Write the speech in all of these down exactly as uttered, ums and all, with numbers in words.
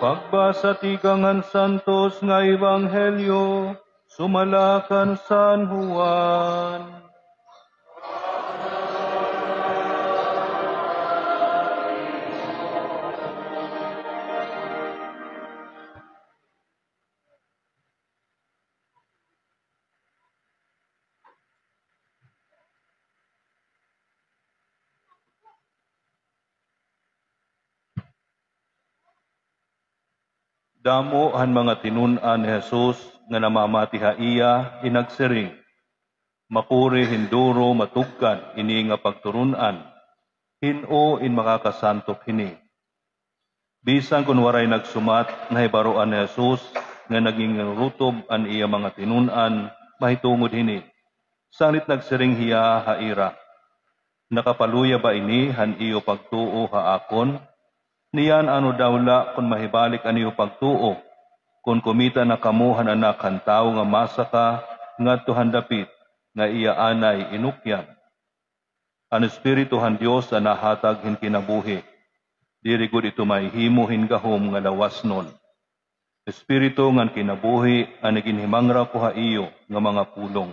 Pagbasa tikang han Santos nga Ebanghelyo sumala kan San Juan. Damo han mga tinun-an ni Jesus nga namamati ha iya, in nagsiring, "Makuri hin duro matugkad ini nga pagturun-an. Hin-o in makakasantop hini?" Bisan kon waray nagsumat, nahibaroan ni Jesus nga nagingrutob an iya mga tinun-an mahitungod hini. Sanglit nagsiring hiya ha ira, "Nakapaluya ba ini han iyo pagtuo ha akon? Niyan ano daw la kon mahibalik an iyo pagtuo, kon kumita na kamo han Anak han Tawo nga masaka ngadto han dapit nga iya anay inukyan?" An Espiritu han Dios an nahatag hin kinabuhi. Diri gud ito mahihimo hin gahom nga lawasnon. Espiritu ngan kinabuhi an iginhimangra ko ha iyo nga mga pulong.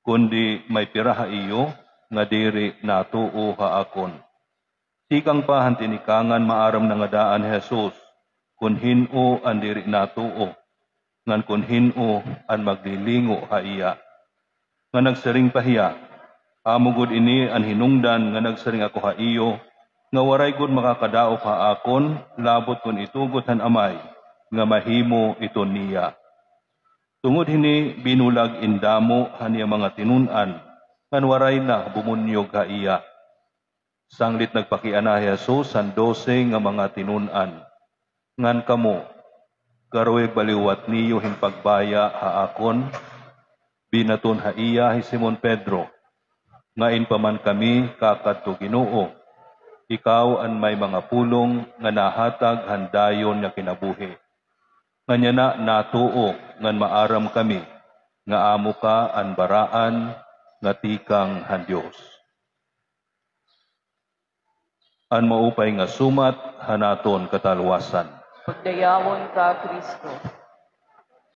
Kundi may pira ha iyo nga diri natuo ha akon. Tikang pa han tinikangan maaram na nga daan hi Jesus, kon hin-o an diri natuo, ngan kon hin-o an maglilingo ha iya. Nga nagsiring pa hiya, "Amo gud ini an hinungdan nga nagsiring ako ha iyo, nga waray gud makakadaop ha akon, labot kon itugot han Amay nga mahimo iton niya." Tungod hini, binulag in damo han iya mga tinun-an, ngan waray na bumunyog ha iya. Sanglit nagpakiana hi Jesus han dose nga mga tinun-an, ngan, "Kamo, garo baliwat niyo hin pagbaya ha akon?" Binaton ha iya hi Simon Pedro, "Ngain pa man kami kakadto, Ginoo? Ikaw an may mga pulong nga nahatag han dayon nga kinabuhi. Ngan yana natuo ngan maaram kami nga amo ka an Baraan nga tikang han Dios." An maupay nga sumat han aton katalwasan. Pagdayawon ka, Kristo.